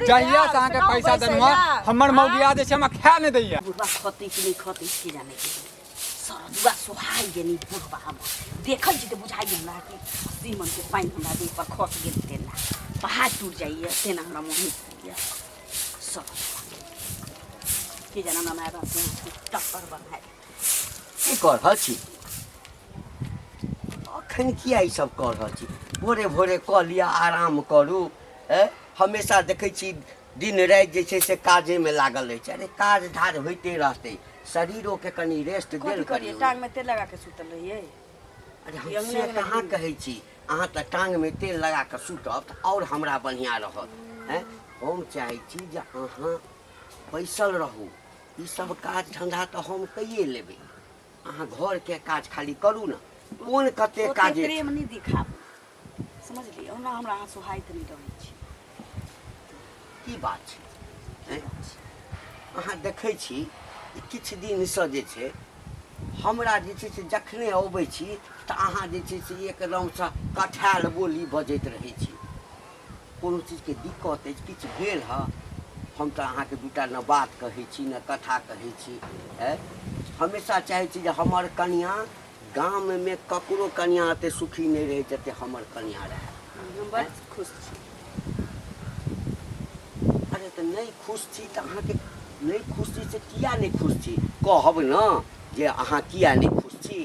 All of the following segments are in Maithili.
थोड़ी जहिया जायब, से अहाँके से गाँव पैसा बैसै देलहुँ हँ, ला। हमर मौगिया जे छै हमरा खाए नहि दैया। बुढ़बा खतै कि नहि खतै के जाने के सरदुआ सोहाइ गेल ई बुढ़बा हमर देखै छी तऽ बुझाइ गेल हमरा कि सीमनके पानि हमरा देह पर खसि गेल तेना पहाड़ टूटि जाइए तेना हमरा मोन होइए सरदुआ के जाने हमरा माय बाप टक्कर बनाए। की कऽ रहल छी अखन? किया ई सब कऽ रहल छी? भोरे भोरे कऽ लिअ, आराम करू। ए हमेशा देखै छी दिन राति जे छै से काजेमे लागल रहै छै। अरे काज धाज होइते रहतै, शरीरोके कनि रेस्ट कथी देल करियै? करियौ। टांगमे तेल लगा के सुतल रहियै। अरे हम ई अङ्गने से अङ्गने कहाँ घुमि। कहै छी? अहाँ तऽ टाङ्गमे तेल लगा कऽ सुतब तऽ आओर हमरा बढ़िआँ रहत। आँय, हम चाहै छी जे अहाँ बैसल रहू, ई सब काज धन्धा तऽ हम कैए लेबै, अहाँ घरके काज खाली करू ने। कोन कते ओते काजे प्रेम नहि दिखाबू, समझलियै? ओना हमरा अहाँ सोहाइत नहि रहै छी। की बात छै? आँय? अहाँ देखै छी जे किछु दिनसँ जे छै हमरा जे छै से जखने अबै छी तऽ अहाँ जे छै से एकदमसँ कठायल बोली बजैत रहै छी। कोनो चीजके दिक्कत अछि? किछु भेल हँ? हम तऽ अहाँके दूटा ने बात कहै छी ने कथा कहै छी। आँय, हमेशा चाहै छी जे हमर कनिआँ गाममे ककरो कनिआँ एते सुखी नहि रहै जते हमर कनिआँ रहए। हम बड़ खुश छी। अरे तऽ नहि खुश छी तऽ अहाँके नहि खुश छी से किया नहि खुश छी? कहब ने जे अहाँ किया नहि खुश छी।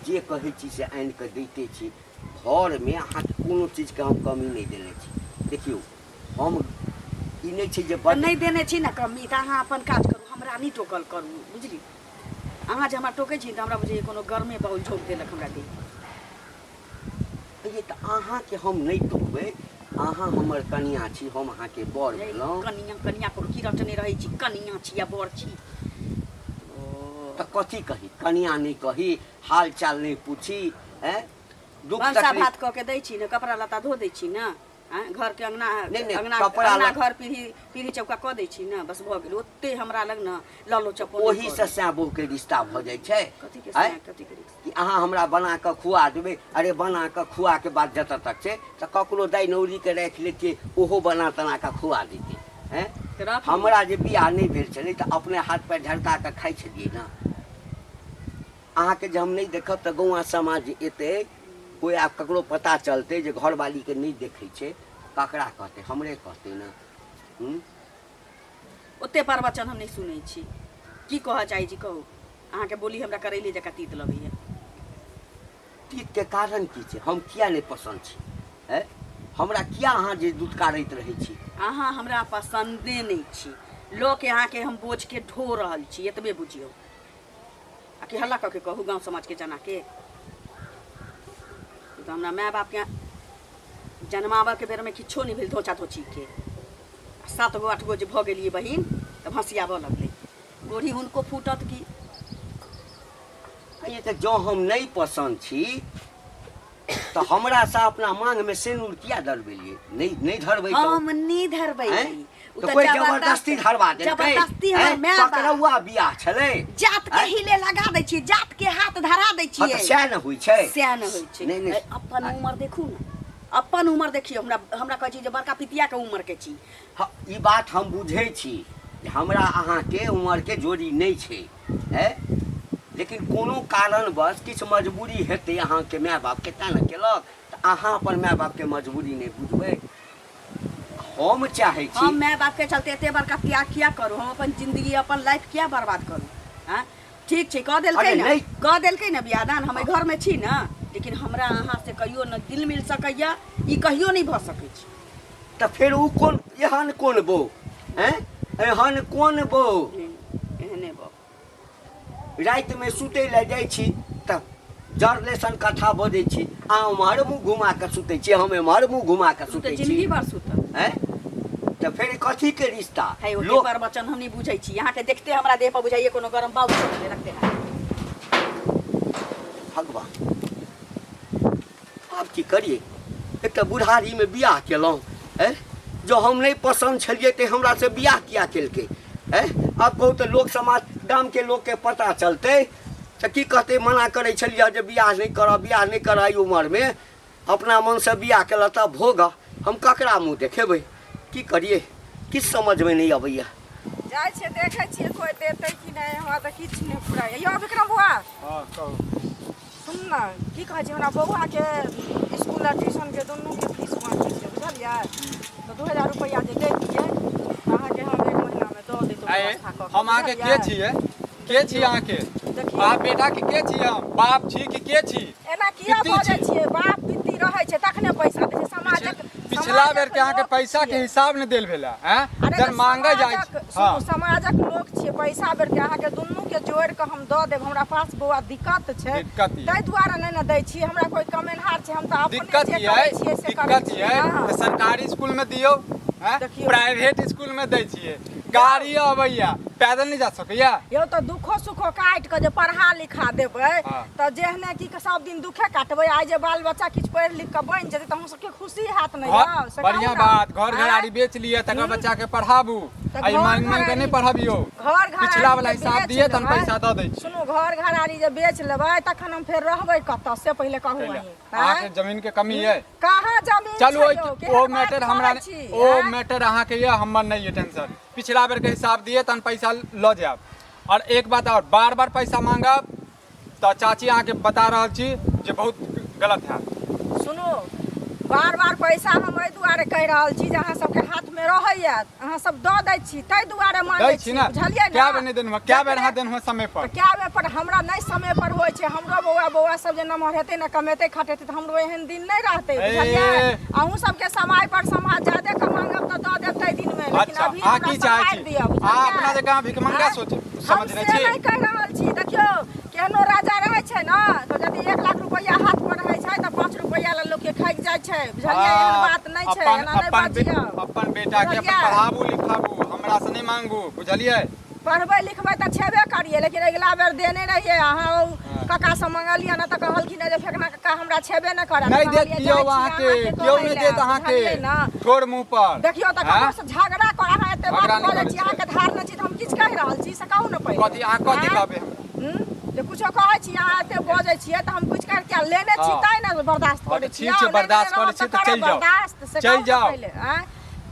जे कहै छी से आनि कऽ दैते छी। घरमे अहाँके कोनो चीजके हम कमी नहि देने छी। देखियौ, हम ई नहि छै जे तऽ बड्ड नहि देने छी ने कमी, तऽ अहाँ अपन काज करू, हमरा नहि टोकल करू, बुझली? अहाँ जे हमरा टोकै छी तऽ हमरा बुझाइए कोनो गरमे बाउल झोंकि देलक हमरा देह पर। ये तऽ अहाँके हम नहि टोकबै, अहाँ हमर कनियाँ छी, हम अहाँके बर भेलहुँ। कनियाँ कनियाँ पर की रटने रहै छी, कनियाँ छी या बर छी? तऽ कथी कही? कनियाँ नहि कही, हाल चाल नहि पूछी? ऐं, दुख भनसा तकलीफ भात कऽ के दै छी ने, कपड़ा लत्ता धो दै छी ने, आँय, घरके अङ्गना नहि, नहि, अङ्गना कपड़ा अङ्गना घर पीढ़ी पीढ़ी चौका कऽ दै छी ने, बस भऽ गेल ओते। हमरा लग ने ललो चपो नहि ओहीसँ करू। सैं बहुके रिश्ता भऽ जाइ छै। कथीके आँय? सैं, कथीके रिश्ता? कि अहाँ हमरा बना कऽ खुआ देबै? अरे बना कऽ खुआके बात जतऽ तक छै तऽ ककरो दाइ नौरीके राखि लेतियै, ओहो बना तना कऽ खुआ देतै। हैं, तऽ राख लिअ। हमरा जे बियाह नहि भेल छलै तऽ अपने हाथ पैर झरका कऽ खाइ छलियै ने। अहाँके जे हम नहि देखब तऽ गौआँ समाज जे एतै, कोइ आब ककरो पता चलतै जे घरवालीके नहि देखै छै, ककरा कहतै? हमरे कहतै ने। हूँ ओते प्रवचन हम नहि सुनै छी। की कहऽ चाहै छी कहू? अहाँके बोली हमरा करैले जकाँ तीत लगैया। तीतके कारण की छै? हम किया नहि पसन्द छी? है, हमरा किया अहाँ जे दुतकारैत रहै छी? अहाँ हमरा पसन्दे नहि छी। लोक अहाँके हम बोझके ढो रहल छी, एतबे बुझियौ। आ कि हल्ला कऽ के कहू गाँव समाजके जनाके? तऽ हमरा माय बापके जन्माबऽके बेरमे किछो नहि भेल धोचा धोचीके, आ सात गो आठ गो जे भऽ गेलियै बहिन तऽ भँसियाबऽ लगलै। गोढ़ी हुनको फूटत की? ये तऽ जँ हम नहि पसन्द छी तऽ हमरासँ अपना मांगमे सेनुर किया धरबेलियै? नहि नहि धरबै तऽ हम नहि धरबै। आँय? ओ तऽ तऽ कोइ जबरदस्ती धरवा देलकै? जबरदस्ती हमर आँय? माय बाप पकड़ौआ बियाह छलै। जात के आँय? हिले लगा दै छियै, जात के हाथ धरा दै हँ तऽ छियै। सएह ने होइ छै। सएह ने होइ छै। नहि नहि ए, अपन उमर देखू ने, अपन उमर देखियौ। हमरा हमरा कहै छी जे बड़का पितिया के उमर के छी। हँ, ई बात हम बुझै छी जे हमरा अहाँके उमरके जोड़ी नहि छै है, लेकिन कोनो कारणवश किछु मजबूरी हेतै अहाँके माय बापके, तेँ ने केलक। तऽ अहाँ अपन माय बापके मजबूरी नहि बुझबै? हम चाहै छी हम माय बाप के चलते एते बड़का त्याग किया करू? हम अपन जिंदगी, अपन लाइफ किया बर्बाद करू? आँय, ठीक छै, कऽ देलकै अरे ने। नहि। कऽ देलकै ने बियाह दान। हम एहि घरमे छी ने, लेकिन हमरा अहाँ से कहियो ने दिल मिल सकैया, ई कहियो नहि भऽ सकै छै। तऽ फेर ओ कोन एहन कोन बहू? हैं, एहन कोन बहू? एहने बहू। रातिमे सुतै लए जाइ छी तऽ जरले सन कथा बजै छी। अहाँ ओम्हर मुँह घुमा कऽ सुतै छी, हम एम्हर मुँह घुमा कऽ तू तऽ सुतै छी। जिंदगी भर सुतब। हैं, तऽ फेर कथीके रिश्ता? है ओते लोक प्रवचन हम नहि बुझै छी। अहाँके देखते हमरा देह पर बुझाइए कोनो गरम बाउल छोड़ि देलक तेना। भगवान, आब की करियै? एकटा बुढ़ारीमे बियाह केलहुँ। हैं, जँ हम नहि पसन्द छलियै तऽ हमरासँ बियाह किया केलकै? हैं, आब कहू तऽ लोक समाज गामके लोकके पता चलतै तऽ की कहतै? मना करै छलियै जे बियाह नहि करऽ, बियाह नहि करऽ एहि उमरमे, अपना मनसँ बियाह केलक तऽ भोगऽ। हम ककरा मुँह देखेबै? की करियै? किछु समझमे नहि अबैया। जाइ छियै, देखै छियै कोइ देतै कि नहि। हमरा तऽ किछु नहि फुराइए। यौ विक्रम बौआ। हँ, कहू। सुन ने, की कहै छै, हमरा बौआके इसकुल आ ट्यूशनके दुनूके फीस बाँकी छै, बुझलियै? तऽ 2000 रुपैआ जे दैतियै तऽ अहाँके हम एक महीनामे दऽ दैतहुँ आए, व्यवस्था कऽ कऽ, हम अहाँके के बुझलियै? छियै? के छी अहाँके? देखियौ। बाप बेटा के के छी हम? बाप छी कि के छी? एना किया पित्ती बजै छी। छियै? बाप पित्ती रहै छै तखने पैसा दै छै समाजक। पिछला बेर के अहाँके लोक पैसा के छियै। हिसाब नहि देल भेला हैं। अरे जब तऽ मांगे जाइ समाजक- छी। हाँ। सुनू, समाजक लोक छियै, पैसा बेर के अहाँके दुनू के जोड़ि कऽ हम दऽ देब। हमरा पास बौआ दिक्कत छै, दिक्कत ये। ताहि दुआरे नहि ने दै छियै। हमरा कोइ कमेनहार छै? हम तऽ अपने दिक्कत जे ये करै छियै से करै दिक्कत छियै ये ना। तऽ सरकारी स्कूल में दियौ हैं। देखियौ। प्राइवेट स्कूल में दै छियै, गाड़ी अबैया, पैदल नहि जा सकैया। यौ, तऽ दुखो सुखो काटि कऽ जे पढ़ा लिखा देबै हाँ। तऽ जेहने की सब दिन दुखे काटबै? आइ जे बाल बच्चा किछु पढ़ि लिख कऽ बनि जेतै तऽ अहूँ सबके खुशी हैत ने? यौ, से कहू बढ़िया ने। बात, घर आँय? घराड़ी बेच लिए तकर बच्चा के पढ़ाबू। तऽ आ ई घर मांग मांग के नहि घराड़ी- पढ़बियौ। घर घराड़ी पिछला वाला जे हिसाब बेच दिए तहन लेबै। पैसा दऽ दै छी। सुनू, घर घराड़ी जे बेच लेबै तखन हम फेर रहबै कतऽ, से पहिले कहू कैला? अहीं। अहाँके आँय? जमीन के कमी है? कहाँ जमीन चलू, छै ओहि यौ? केहन ओ बात मैटर हमरा करै छी, ओ आँय? मैटर अहाँके यऽ, हमर नहि यऽ टेंशन। पिछला बेर के हिसाब दिए तहन पैसा लऽ जायब। और एक बात और, बार बार पैसा मांगब तऽ चाची, अहाँके बता रहल छी जे बहुत गलत हैत। सुनू, बार बार पैसा हम एहि दुआरे कहि रहल छी जे अहाँ सबके हाथमे रहैया, अहाँ सब दऽ दै छी, ताहि दुआरे मांगै दै छी छी ने? बुझलियै ने? कए बेर नहि देलहुँ? कए बेर अहाँ देलहुँ समय पर? तऽ कए बेर पर हमरा नहि समय पर होइ छै। हमरो बौआ बौआ सब जे नमहर हेतै ने, कमेतै खटेतै, तऽ हमरो एहन दिन नहि रहतै, बुझलियै? ए। अहूँ सबके समय पर समाज जादे कऽ मांगब तऽ दऽ देब ताहि दिनमे, लेकिन अच्छा, अभी अहाँ हमरा की चाहै सम्हारि छी? दिअ, अहाँ बुझलियै? अपना जकाँ भिखमंगा आँय? सोच हम समझने से छी? नहि कहि रहल छी। देखियौ, केहनो राजा रहै छै ने तऽ यदि 1 लाख रुपैआ हाथ पर रहै छै तऽ 5 रुपैआ लए लोकके खगि जाइ छै, बुझलियै? एहन बात नहि छै, अपन एना नहि अपन बजियौ। अपन बेटा के अपन बुझलियै? पढ़ाबू लिखाबू, हमरा से नहि मांगू, बुझलियै? पढ़बै लिखबै तऽ छेबे करियै, लेकिन अगिला बेर देने रहियै अहाँ। ओ काका से मंगलियै ने तऽ कहलखिन जे फेकना काका हमरा छेबे नहि करत। नहि देत कहलियै, केओ जाइ छी अहाँके, अहाँके केओ कहै नहि लए, देत अहाँके। बुझलियै ने? ठोर मुँह पर। देखियौ तऽ आँय? ककरो से झगड़ा कर अहाँ एते बात झगड़ा नहि बोलै करै छी, अहाँके धार नहि छी तऽ हम किछु कहि रहल छी, से कहू ने पहिले। कथी अहाँ कथी आँय? कहबै हमरा? जे कुछो कहै छी, अहाँ एते बजै छियै तऽ हम कुछ कर किया लेने छी? हाँ। तैं ने बर्दाश्त हाँ, करै तऽ छी। ठीक छै, बर्दाश्त करै छी तऽ चलि जाउ। बर्दाश्त से चलि कहू ने जाउ। पहिले, आँय?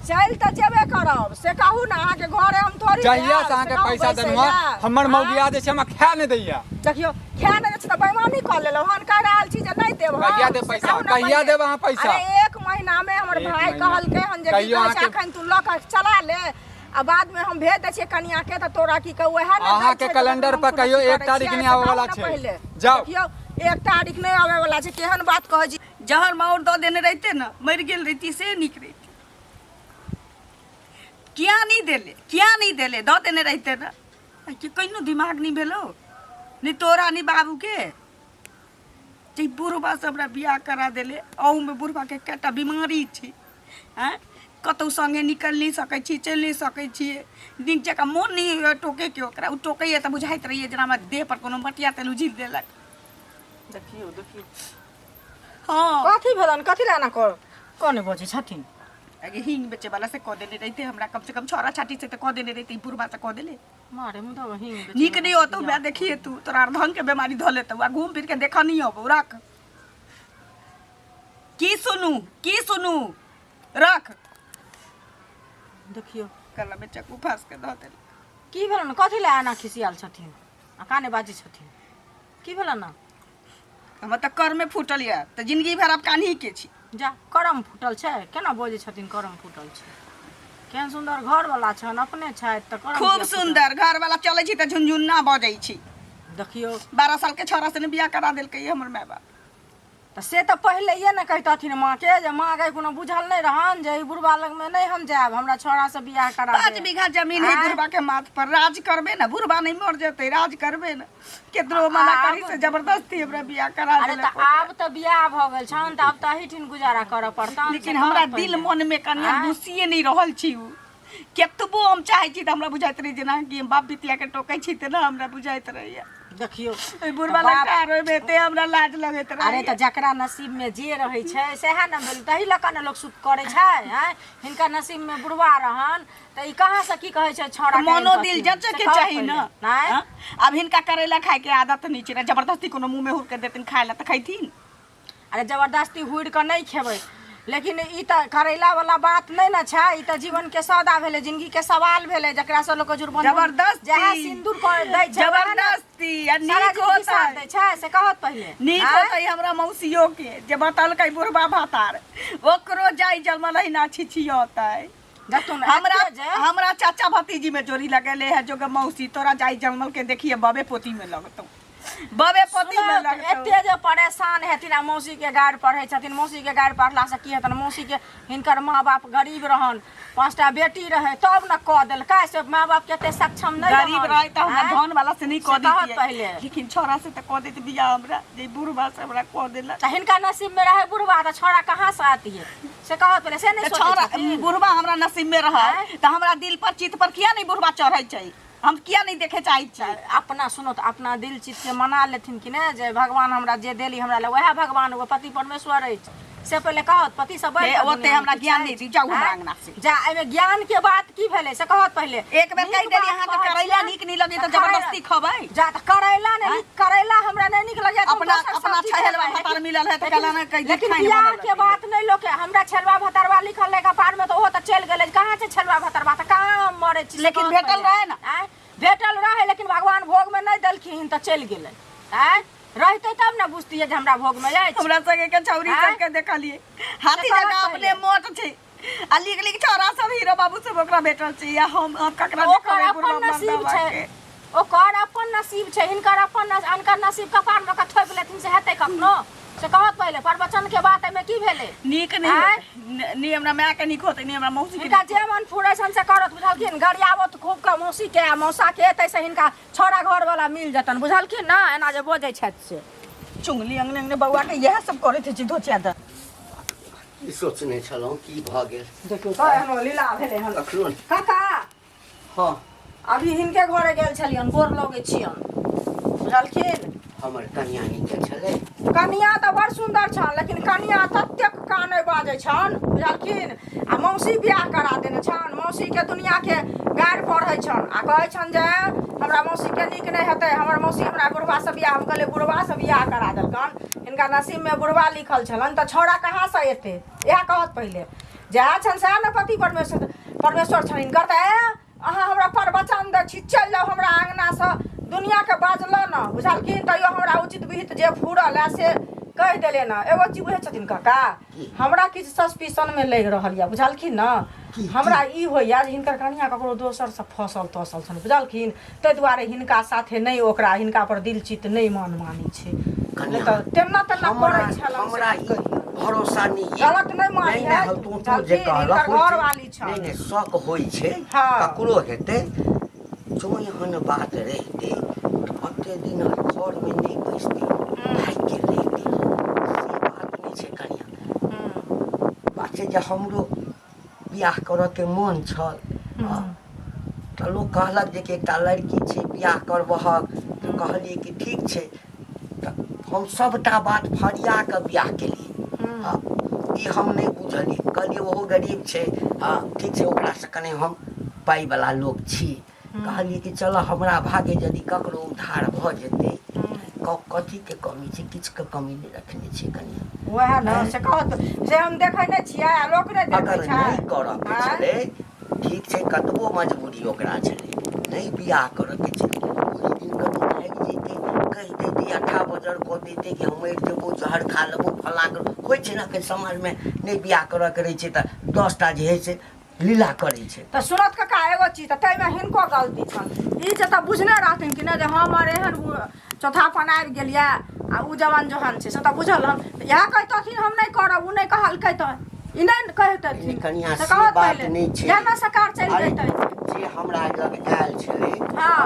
चलि तऽ जेबे करब, से कहू ने, अहाँके घरे हम थोड़ी जहिया जायब, से अहाँके कहू पैसा बैसै देलहुँ लए। हमर आँय? मौगिया जे छै हमरा खाए नहि दैया। देखियौ, खाए नहि दै छै तऽ बेईमानी कऽ लेलहुँ हन? कहि रहल छी जे नहि देब हम, कहिया देब से पैसा? कहू ने कहिया पहिले। देब अहाँ पैसा? अरे, एक महीना मे हमर एक भाय महीना। कहलकै हन जे की कहियो कहै छै, अहाँके- अखन तू लऽ कऽ चला ले आ बाद मे हम भेज दै छियै कनिया के। तऽ तोरा की कहू, उएह ने दै अहाँके छै तऽ कैलेंडर हम पर कोनो कहियो चीज एक करै तारीख छियै, नहि से आबय कहू वाला ने छै। पहिले। जाउ। देखियौ, 1 तारीख नहि आबै वाला छै, केहन बात कहै छी? जहर माउर दऽ देने रहिते ने, मरि गेल रहिती से नीक रहिती। किया नहि देले? किया नहि देले? दऽ देने रहिते ने। आ कि कहिनो दिमाग नहि भेलो नहि तोरा नहि बाबूके जे बुढ़बा से हमरा बियाह करा देले। अहूमे बुढ़बाके कएटा बीमारी छै। आँय, कतहु सङ्गे निकलि नहि सकै छी, चलि नहि सकै छियै नीक जकाँ। मोन नहि होइए टोकैके ओकरा। ओ टोकैए तऽ बुझाइत रहैए जेना हमरा देहपर कोनो मटिया तेल उझिल देलक। देखियौ, देखियौ। हँ। कथी भेलनि? कथी लए एना कर कोने बजै छथिन? अगे, हींग बेचे वाला से कऽ देने रहिते हमरा, कम से कम छौड़ा छाटी से तऽ कऽ देने रहिते, ई बुढ़बा से कऽ देले। मारे मुदा हींग बेचै नीक नहि होतौ माय, देखिए तू, तोरा अर्धंग के बीमारी धऽ लेतौ आ घूम फिर के देखऽ नहीं अबौ। रख। की सुनू, की सुनू? रख। देखियौ। गला में चक्कू फाँस के धऽ देल। की भेलनि? कथी लए एना खिसियाल छथिन आ काने बाजै छथिन? की भेलनि ने? हमर तऽ कर्मे फूटल यऽ तऽ जिंदगी भरि आब कान्ही के छी। जा, करम फूटल छै? केना बजै छथिन करम फूटल छै? केहन सुन्दर घरवला छनि, अपने छथि तऽ करम खूब किया फूटल? सुन्दर घर वाला, चलै छी तऽ झुनझुन्ना बजै छी। देखियौ। 12 साल के छौड़ा से ने बियाह करा देलकै हमर माय बाप। तऽ से तऽ पहिलैये ने कहितथिन माँके जे माँ गै, कोनो बुझल नहि रहन जे ई बुढ़बा लगमे नहि हम जायब, हमरा छौड़ासँ बियाह करा 5 दे। बीघा जमीन है आँय? बुढ़बा के माथ पर, राज करबे ने, बुढ़बा नहीं मर जेतै, राज करबे ने। केतरो मना आब- करी से जबरदस्ती हमरा बियाह करा अरे देलक। तऽ आब तऽ बियाह भऽ गेल छनि तऽ आब तऽ एहिठिन गुजारा करऽ पड़तनि। लेकिन से हमरा कहऽ दिल पहिले। मन में कनिया आँय? घुसिए नहीं रहल छी। उ केतबो हम चाहे छी तऽ हमरा बुझाइत रही जेना कि हम बाप बितिया के टोकै छी तऽ ना हमरा बुझाइत रहैया। देखियौ। ओहि बुढ़बा तऽ लग बाप- ठाढ़ होइमे एते हमरा लाज लगैत अरे रहैया। तऽ जकरा नसीब में जे रहै छै सएह ने भेल, तही लऽ कऽ ने लोक सुख करै छै। आँय, हिनका नसीब में बुढ़वा रहन तऽ ई कहाँ से की कहै छै छौड़ा के मनो अनितथिन? दिल जचे से के कहऽ चाही पहिले। ना। नहि। हाँ? अब हिनका करेला खाए के आदत नहीं छै, जबरदस्ती कोनो मुंह में हुर के देथिन खाए ला तऽ खैथिन। अरे, जबरदस्ती हुड़ि कऽ नहि खेबै। लेकिन ई तऽ करैला वाला बात नहि ने छै ई तऽ जीवन के सौदा भेलै जिंदगी के सवाल भेलै जकरा से लोक जुर्माना जबरदस्ती। जएह सिंदूर कर दै छै वएह ने जबरदस्ती आ सारा नीक जिंदगी साथ होतै दै छै से कहत पहिले नीक आँय? होतै हमरा मौसियो के जे बतलकै बुढ़बा भातार ओकरो जाय जलमल अहिना छिछियतै देखथुन हमरा एते जे हमरा चाचा भतीजी में जोड़ी लगेले है जोगे मौसी तोरा जाई जंगल के देखिए बबे पोती में लगतो बबे पोती में सुनू, लगतो एते जे परेशान हेथिन आ मौसी के गारि पढ़ै छथिन मौसी के गारि पढ़ला से की हेतन मौसी के हिनकर माँ बाप गरीब रहन पांचटा बेटी रहे तब न कऽ देलकै से माँ बाप के एते सक्षम नहि गरीब रहन। रहे तो हमरा आँय? धन वाला से नहीं से कह कहत देती पहिले। लेकिन छोरा से तो कह देती बियाह हमरा जे बुढ़बा से हमरा कह देला तऽ हिनका नसीब में रहे बुढ़वा तऽ छौड़ा कहाँ से आती है से कहत पहिले से नहि तऽ सोचै छौड़ा छथिन बुढ़बा हमरा नसीब में रहे आँय? तऽ हमरा दिल पर चित पर किया नहीं बुढ़बा चढ़ै छै हम किया नहीं देखे चाहै छी अपना सुनो तऽ अपना दिल चित के मना लेथिन कि नहि जे भगवान हमरा जे देली हमरा लए वएह भगवान ओ पति परमेश्वर अछि से पहिले कहत पति से बढ़ि हे, कऽ ओते दुनियामे हमरा किछु ज्ञान अछि। नहि दी, जाउ हमरा आँय? अंगना से। जा एहिमे ज्ञान के बात की भेलै से कहत पहिले एक बेर नीक कहि देली बात अहाँके कहै करैला छियै, नीक नहि लगैए तऽ तऽ जबरदस्ती खबै जा तऽ करैला नहि नीक करैला हमरा नहि नीक लगैए तऽ हम अपना- दोसर अपना सब्जी छहेलवा खेबै। भतार मिलल है तऽ लेकिन- कहला ने कहि लेकिन खाइ नहि बियाह बनल के है। बात नहि लोक हमरा छेलवा भतरवा लिखल रहै कपार में तऽ ओहो तऽ चलि गेलै कहाँ छै छेलवा भतरवा तऽ कहाँ हम मरै छी से लेकिन कहत भेटल पहिले। रहै ने। आँय? भेटल रहै लेकिन भगवान भोग में नहि देलखिन तऽ चलि गेलै आँय रहितै तब ने बुझतियै जे हमरा भोग में अछि हमरा संगे के छौरी आँय? सबके देखलिए हाथी से कहत जकाँ अपने पहिले। मोट छै आ लीक लीक छौरा सब हीरो बाबू सब ओकरा भेटल छै या हम हम ककरा ओकर देखबै अपन बुढ़बा नसीब मर्दाबा छै के ओकर अपन नसीब छै हिनकर अपन अनकर नसीब कपार में के थोपि लेथिन से हेतै कखनो से कहत पहिले प्रवचन के बात एहिमे की भेलै नीक नहि आँय? होतै। नहि हमरा माय के नीक होतै नहि हमरा मौसी के हिनका जे मन फुरै छनि से करत बुझलखिन गरियाबत खूब के मौसी के आ मौसा के ताहिसँ हिनका छौड़ा घरवाला मिल जेतनि बुझलखिन ने एना जे बजै छथि से चुंगली अंगने अंगने बौआ के इएह सब करैत छै धोचिया दऽ की सोचने छलहुँ की भऽ गेल देखियौ तऽ एहनो लीला भेलै हन कखनो नहि। काका हँ अभी हिनके घरे गेल छलियन गोर लगै छियन बुझलखिन हमर कनिया नीक छलै कनिया तऽ बड़ सुन्दर छन लेकिन कनिया ततेक कानै बाजै छन बुझलखिन आ मौसी बियाह करा देने छन मौसीके दुनियाके गारि पढ़ै छन आ कहै छन जे हमरा मौसीके नीक नहि हेतै हमर मौसी हमरा बुढ़बासँ बियाह हम कहलियै बुढ़बासँ बियाह करा देलकन हिनका नसीबमे बुढ़बा लिखल छलनि तऽ छौड़ा कहाँसँ एतै इएह कहत पहिले जएह छनि सएह ने पति परमेश्वर परमेश्वर छनि हिनकर तऽ ए अहाँ हमरा प्रवचन दै छी चलि जाउ हमरा अङ्गनासँ दुनिआँके बाजल ने बुझलखिन तैयो हमरा उचित विहित जे फूरल है से कहि देले ने एगो चीज बुझै छथिन काका हमरा किछु सस्पिशनमे लागि रहल यऽ बुझलखिन ने हमरा ई होइए जे हिनकर कनिआँ ककरो दोसरसँ फसल तसल छनि बुझलखिन ताहि दुआरे हिनका साथे नहि ओकरा हिनका पर दिल चित नहि मान मानै छै नहि तऽ तेना तेना हमरा करै छल हमरा ई भरोसा नहि ये। गलत नहि मानी नहि नहि तू तू जे बुझलखिन, कहलक हिनकर होइ छै। घरवाली छल। नहि नहि शक होइ छै हँ। ककरो हेतै जो एहन बात रहितै तऽ ओते दिन घरमे नहि बैसतै भागि गेल रहितै से बात नहि छै कनिया बात छै जे हमरो बियाह करऽके मोन छल तऽ लोक कहलक जे कि एकटा लड़की छै बियाह करबहक तऽ कहलियै कि ठीक छै तऽ हम सभटा बात फरिया कऽ बियाह केलियै हँ ई हम नहि बुझलियै कहलियै ओहो गरीब छै हँ ठीक छै ओकरासँ कने हम पाइवला लोक छी कहलियै कि चलऽ हमरा भागे यदि ककरो उद्धार भऽ जेतै कथीके कमी छै किछुके कमी नहि रखने छै कनिया वएह ने से कहत से हम देखै नहि छियै आ लोक नहि देखै अगर छै नहि करऽके आँय? छलै ठीक छै कतबो मजबूरी ओकरा छलै नहि बियाह करऽके छलै ओहि दिन कतौ भागि जैतै कहि दैतै अठा बजर कऽ दैतै कि हम मरि जेबो जहर खा लेबो फल्लाँ करबो होइ छै ने एखन समाजमे नहि बियाह करऽके रहै छै तऽ 10टा जे हइ से लीला करै छै तऽ सुनत काका एगो चीज तऽ ताहिमे हिनको गलती छनि ई जे तऽ बुझने रहथिन कि नहि जे हमर एहन चौथापन आबि गेल यऽ आ ओ जवान जोहन छै से तऽ बुझल हम तऽ इएह कहितथिन हम नहि करब ओ नहि कहलकै तऽ ई नहि ने कहितथिन कनिया तऽ से कहत बात पहिले नहि छै इएह ने सरकार चलि अरे, जैतै जे हमरा लग आयल छलै हँ।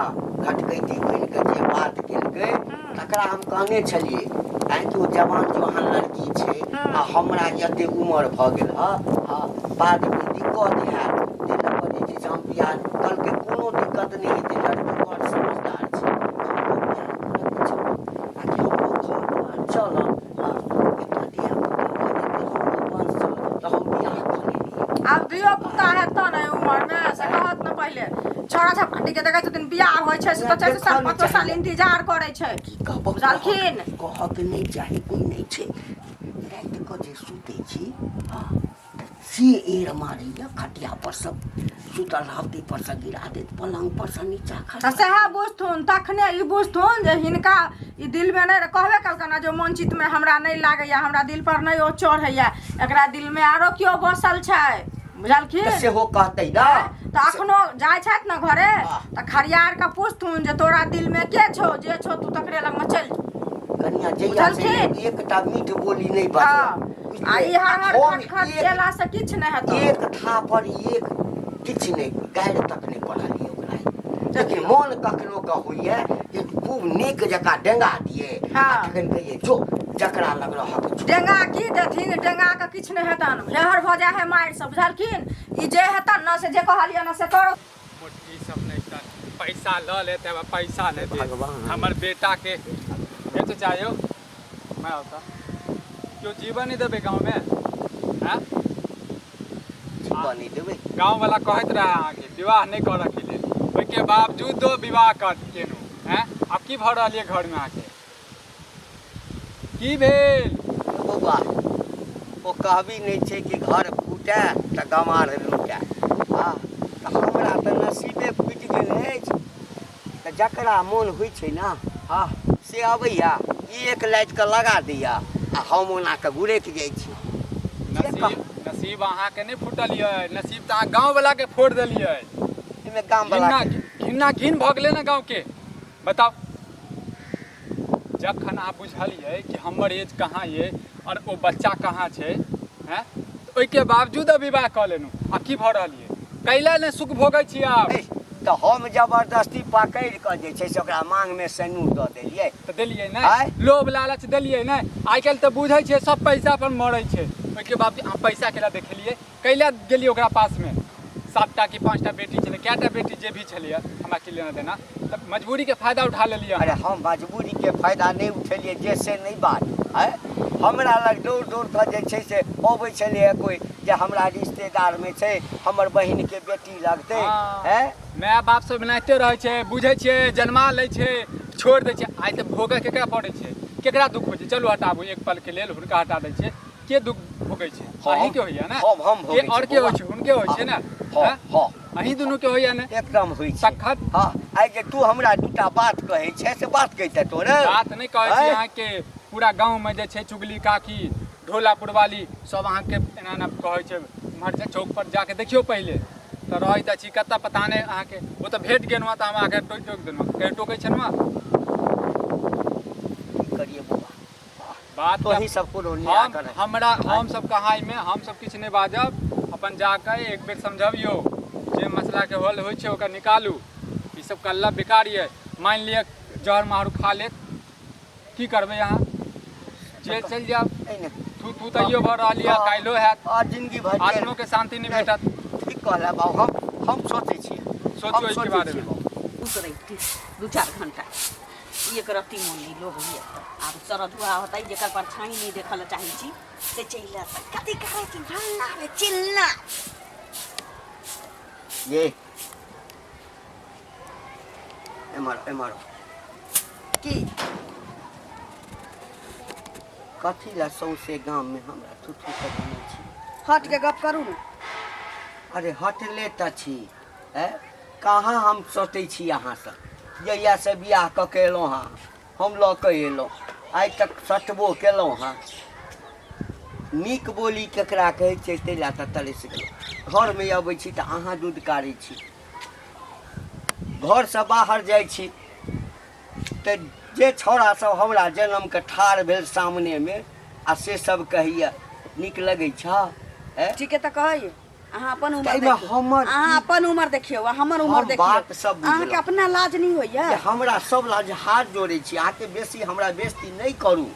घटकैती बनि कऽ जे बात केलकै तकरा हम कहने छलियै आँय कि ओ जवान जवान लड़की छै आ हमरा जते उमर भऽ गेल हँ हँ बादमे दिक्कत हैत ताहि लऽ कऽ जे छै से हम बियाह कहलकै कोनो दिक्कत नहि हेतै लड़की बड़ समझदार छै हमरो बियाह करऽके छै ताकि हमरो घर दुआर चलत हँ एकटा धियापुता भऽ जेतै हमरो वंश चलत तऽ हम बियाह कऽ लेलियै आब धियो पुता हैत तऽ ने उमरमे से कहत ने पहिले छौड़ा झपाटी के देखै छथिन बियाह होइ छै से तऽ चारि साल पाँचो साल इंतजार करै छै की कहबो बुझलखिन कहक नहि चाही कोइ नहि छै राति कऽ जे सुतै छी तऽ से एड़ मारैए खटिया पर सब सुतल रहब ताहि पर से गिरा देत पलंग पर से नीचा तऽ खसा सएह बुझथुन तखने ई बुझथुन जे हिनका ई दिलमे नहि कहबे केलकनि हँ जे मन चितमे हमरा नहि लागैए हमरा दिल पर नहि ओ चढ़ैए एकरा दिलमे आरो केओ बसल छै बुझलखिन तऽ सेहो कहतै ने तऽ अखनो जाइ छथि ने घरे हाँ। तऽ खरियार के पूछथुन जे तोरा दिल में के छौ जे छौ तू तकरे लगमे चलि जो। कनिया जहिया से बुझलखिन? एकटा मीठ बोली नहि हाँ। बजल आ ई हर हर हम खट खट एक- केला से किछु नहि हेतौ एक थापर एक किछु नहि गारि तक नहि पढ़लियै ओकरा लेकिन मोन कखनो के होइए जे खूब नीक जकाँ डेंगा दिए हाँ। आ तखन कहिए जो जकरा लग रहक छौ। डेंगा की देथिन डेंगा के किछु नहि हेतनि हेहर भऽ जाइ है मारि से बुझलखिन ई जे हेतनि ने से जे कहलियै ने से करू ई सब नहि सर पैसा लऽ लेते अब पैसा नहीं दे भगवान। हमर बेटा के ये तो चाहिए मैं आता क्यों जीवन नहीं देबे गाँव में हैं जीवन नहि देबै गाँव वाला कहैत रहे अहाँके विवाह नहीं करऽ के लेल ओहिके बावजूद दो विवाह कर केलहुँ हैं आब की भऽ रहल यऽ घरमे अहाँके की भेल बौआ ओ कहबी नहि छै कि घर फूटए तऽ गमार लूटए हँ तऽ हमरा तऽ नसीबे फूटि गेल अछि तऽ जकरा मोन होइ छै ने हँ से अबैया एक लाइटके लगा दैया आ हम ओना कऽ गुरकि जाइ छी जे कह नसीब नसीब अहाँके नहि फूटल यऽ नसीब तऽ अहाँ गाँववलाके फोड़ि देलियै एहिमे गामवला घिन्ना घिन्ना घिन भऽ गेलै ने गाँवके बताउ जखन अहाँ बुझलियै कि हमर एज कहाँ ये आओर ओ बच्चा कहाँ छै हैं तऽ ओहिके बावजूद विवाह कऽ लेलहुँ आ की भऽ रहल ये कैला नहि सुख भोगै छी आब ए, तऽ हम जबरदस्ती पकड़ि कऽ जे छै से ओकरा मांगमे सेनूर दऽ देलियै तऽ देलियै आँय? नहि लोभ लालच देलियै नहि आइ काल्हि तऽ बुझै छियै सब पैसा पर मरै छै ओहिके बावजूद अहाँ पैसा केला देखेलियै कैला गेलियै ओकरा पासमे सातटा कि पाँचटा बेटी छलै कएटा बेटी जे भी छलैए हमरा की लेना देना तऽ मजबूरीके फायदा उठा लेलियै अरे हम मजबूरीके फायदा नहि उठेलियै जे से नहि बात आँय हमरा लग दौड़ दौड़ कऽ जे छै से अबै छलैए कोइ जे हमरा रिश्तेदारमे छै हमर बहिनके बेटी लगतै हँ। आँय माय बाप सब एनाहिते रहै छै बुझै छियै जन्मा लै छै छोड़ि दै छै आइ तऽ भोगऽ केकरा पड़ै छै केकरा दुःख होइ छै चलू हटाबू एक पलके लेल हुनका हटा दै छियै के दुख भोगै छै अहीं के होइया ने हम के भोगै और छी के बौआ। होइ छै हुनके होइ छै ने हँ हैं? हँ अहीं दुनू के होइया ने एकदम होइ छै सखत हँ आइ जे तू हमरा दूटा बात कहै छै से बात कहिते तोरे बात नहि कहै छी आँय? अहाँके पूरा गाँव में जे छै चुगली काकी ढोलापुर वाली सब अहाँके एना एना कहै छै उम्हर जे चौक पर जाके देखियौ पहिले तऽ रहैत अछि कतऽ पता नहि अहाँके ओ तऽ भेट गेलहुँ तऽ हम अहाँके टोकि टोकि देलहुँ कहियो टोकै छलहुँ की करियै बौआ बात तोही सब कोनो हम निराकरण हमरा हम सब कहाइमे हम सब किछु नहि बाजब अपन जाके एक बेर समझबियौ जे मसलाके हल होइ छै ओकर निकालू ई सब कल्ला बेकार यऽ मानि लिअ जहर माहरू खा लेत की करबै अहाँ जेल चलि जायब नहि नहि थू थू तैयो भऽ रहल यऽ काल्हिो हैत आ जिंदगी भरि जेल आत्मोके शान्ति नहि भेटत ठीक कहला बाबू हम हम सोचै छियै सोचू हम एहिके सोचै बारेमे। छियै बाबू उतरैती 2-4 घंटा एक रत्ती मोन नहि लोभ होइए आब सरधुआ होतै जेकर परछाई नहि देखऽ लए चाहै छी से चलि अयतै कथी करै छी हल्ला रे चिल्ला ये एम्हर एम्हर की कथी लए सौंसे गाममे हमरा थुथू कऽ छी हट के गप करू ने अरे हटले तऽ छी ऐं कहाँ हम सटै छी अहाँसँ जहियासँ बियाह कऽ के एलहुँ हँ हम लऽ कऽ एलहुँ आइ तक सटबो केलहुँ हँ नीक बोली केकरा कहै छै ताहि लए तऽ तरसि गेलहुँ घरमे अबै छी तऽ अहाँ दूध कारै छी घरसँ बाहर जाइ छी तऽ जे छौड़ा सब हमरा जनमके ठाढ़ भेल सामनेमे आ से सब कहैए नीक लगै छह ऐं ठीके तऽ कहैए अहाँ अपन उम्र ताहिमे देखियौ हमर अहाँ अपन उम्र देखियौ आ हमर उम्र हम देखियौ बात सब बुझलहुँ। अहाँके अपना लाज नहि होइया जे हमरा सब लाज हाथ जोड़ै छी अहाँके बेसी हमरा बेइज्जती नहि करू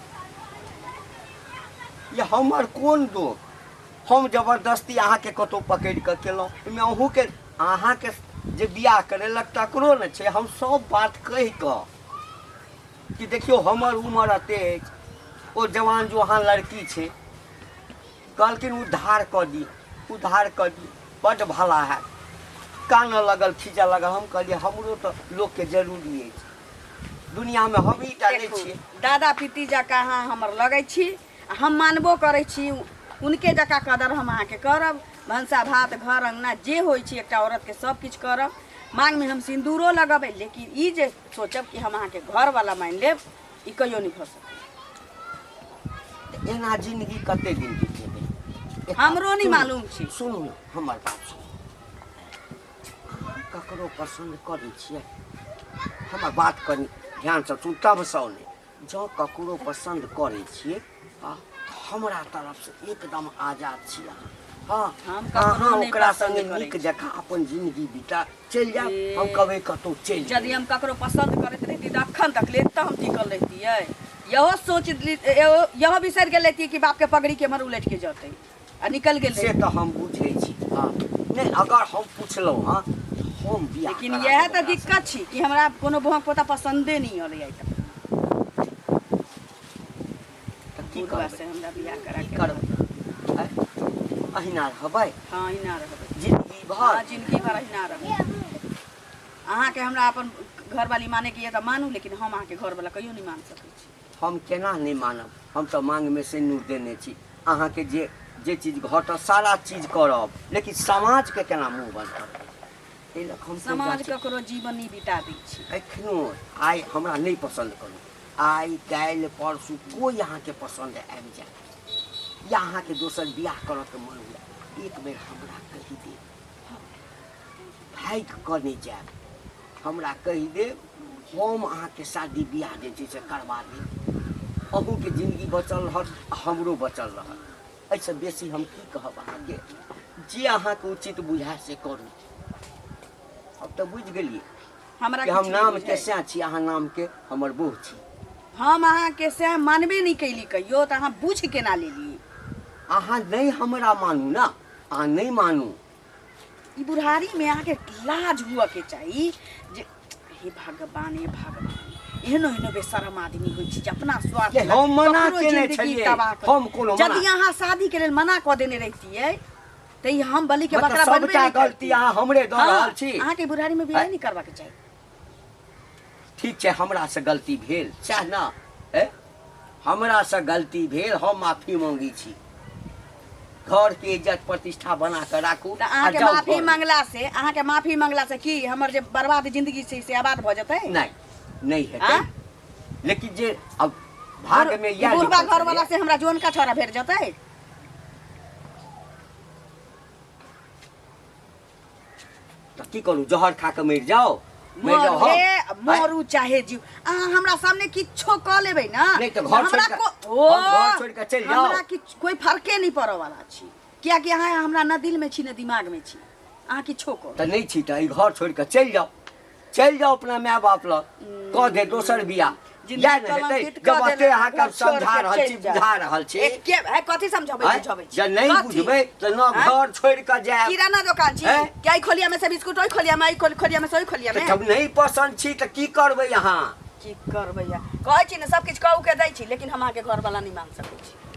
ये हमर कोन दोख हम जबरदस्ती अहाँके कतहु पकड़ि कऽ केलहुँ ओहिमे अहूँके अहाँके जे बियाह करेलक तकरो ने छै हम सब बात कहि कऽ कि देखियौ हमर उमर एते अछि ओ जवान जुहान लड़की छै कहलखिन उद्धार कऽ दी उद्धार कऽ दी बड्ड भला हैत कानऽ लगल खींचऽ लगल हम कहलियै हमरो तऽ लोकके जरूरी अछि दुनियामे हमही टा नहि देखू छियै दादा पिती जकाँ अहाँ हमर लगै छी आ हम मानबो करै छी हुनके जकाँ कदर हम अहाँके करब भनसा भात घर अङ्गना जे होइ छै एकटा औरतके सब किछु करब माँगमे हम सिन्दूरो लगेबै लेकिन ई जे सोचब कि हम अहाँके घरवला मानि लेब ई कहियो नहि भऽ सकैए तऽ एना जिंदगी कते दिन बितेबै हमरो नहि सुनू, मालूम छै। सुनू ने हमर बात सुनू अहाँ ककरो पसन्द करै छियै हमर बात कनि ध्यानसँ सुनू तबसँ नहि जँ ककरो पसन्द करै छियै हँ तऽ हमरा तरफसँ एकदम आजाद छी अहाँ हँ हम ककरो अहाँ नहि ओकरा पसन्द सङ्गे करै नीक छी। जकाँ अपन जिंदगी बिता चलि जायब ए, हम कभी कतहु चलि यदि जायब हम ककरो पसन्द करैत रहिती तऽ अखन तक ले तऽ हम टिकल रहितियै इहो सोच इहो इहो बिसरि गेल रहितियै कि बापके पगड़ी केम्हर उलटि के जतै आ निकल गेल से रहितियै तऽ हम बुझै छी हँ नहि अगर हम पुछलहुँ हँ हम बियाह लेकिन करा इएह देब तऽ ओकरा दिक्कत छी कि हमरा कोनो बोहक पोता पसन्दे नहि अलै आइ तक तऽ की बुढ़वा करबै से हमरा बियाह करा की के करबै आँय? अहिना रहबै हँ अहिना रहबै जिंदगी हँ भर जिंदगी भर अहिना रहबै अहाँके हमरा अपन घरवाली मानैके यऽ तऽ मानू लेकिन हम अहाँके घरवला कहियो नहि मान सकै छी हम केना नहि मानब हम तऽ माँगमे सिन्दूर देने छी अहाँके जे जे चीज घटत सारा चीज करब लेकिन समाजके केना मुँह बन्द करबै एहि लऽ कऽ हम समाज ककरो जीवन नहि बिता दै छै एखनो आइ हमरा नहि पसन्द करू आइ काल्हि परसू कोइ अहाँके पसन्द आबि जाय या अहाँके दोसर बियाह करऽके मन हुए एक बेर हमरा कहि देब भागि कऽ नहि जायब हमरा कहि देब हम अहाँके शादी बियाह जे छै से करबा देब अहूँके जिन्दगी बचल रहत आ हमरो बचल रहत एहिसँ बेसी हम की कहब अहाँके जे अहाँके उचित बुझाय से करू अब तऽ बुझि गेलियै हमरा कि हम किछु नहि नामके बुझाइ। सएह छी अहाँ नामके हमर बोह छी हम अहाँके सएह मानबे नहि कैली कहियो तऽ अहाँ बुझि केना लेलियै अहाँ नहि हमरा मानू ने अहाँ नहि मानू ई बुढ़ारीमे अहाँके लाज हुअके चाही जे हे भगवान हे भगवान एहनो एहनो बेशरम आदमी होइ छै जे अपना स्वार्थ ये लए हम मना ककरो केने जिंदगी छलियै। तबाह कर- हम कोनो मना- यदि अहाँ शादी के लेल मना कऽ देने रहितियै तऽ ई हम बलि के मतलब बकरा बनबे सबटा नहि गलती करतियै। अहाँ हमरे दऽ हाँ, रहल छी अहाँके बुढ़ारी में बियाह आँय? नहीं करबाक चाही ठीक छै हमरासँ गलती भेल सएह ने ए हमरासँ गलती भेल हम माफी मांगी छी घरके इज्जत प्रतिष्ठा बना कऽ राखू तऽ आ अहाँके जाउ माफी घरमे। मांगला से अहाँके माफी मांगला से की हमर जे बर्बाद जिंदगी छै से आबाद भऽ जेतै नहि नहि हेतै आँ? लेकिन जे अब भागमे इएह बुढ़बा लिखल घर वाला छलैए। से हमरा जोन का छोरा भेट जेतै तऽ की करू जहर खा कऽ मरि जाउ मरि जाउ हम मरे मरू चाहे जीव अहाँ हमरा सामने किछो कऽ लेबै ना नहि तऽ घर हमरा छोड़ि कऽ- को- ओ हम घर छोड़ि कऽ चलि जाउ। हमरा किछु कोई फर्के नहीं पड़ऽ वाला छी कियाकि अहाँ हमरा न दिल में छी न दिमाग में छी अहाँ किछो करू तऽ नहि छी तऽ ई घर छोड़ि कऽ चलि जाउ चलि जाउ अपना माय बाप लग कऽ दे दोसर बियाह जिंदगी इएह ने हेतै कलंकित जब कऽ एते देलक, अहाँके हम घर छोड़ समझा के रहल चलि छी जाउ। बुझा रहल छी एके है कथी समझबै आँय? बुझबै छी जब नहि कथी? बुझबै तऽ न आँय? घर छोड़ि कऽ जायब किराना दोकान छी आँय? क्या ई खोलिया में से बिस्कुट ओहि खोलिया में ई खोलिया में से ओहि खोलिया तऽ में जब नहि पसन्द छी तऽ की करबै अहाँ की करबै या कहै छी ने सब किछु कहू के दै छी लेकिन हम अहाँके घरवाला नहि मान सकै छी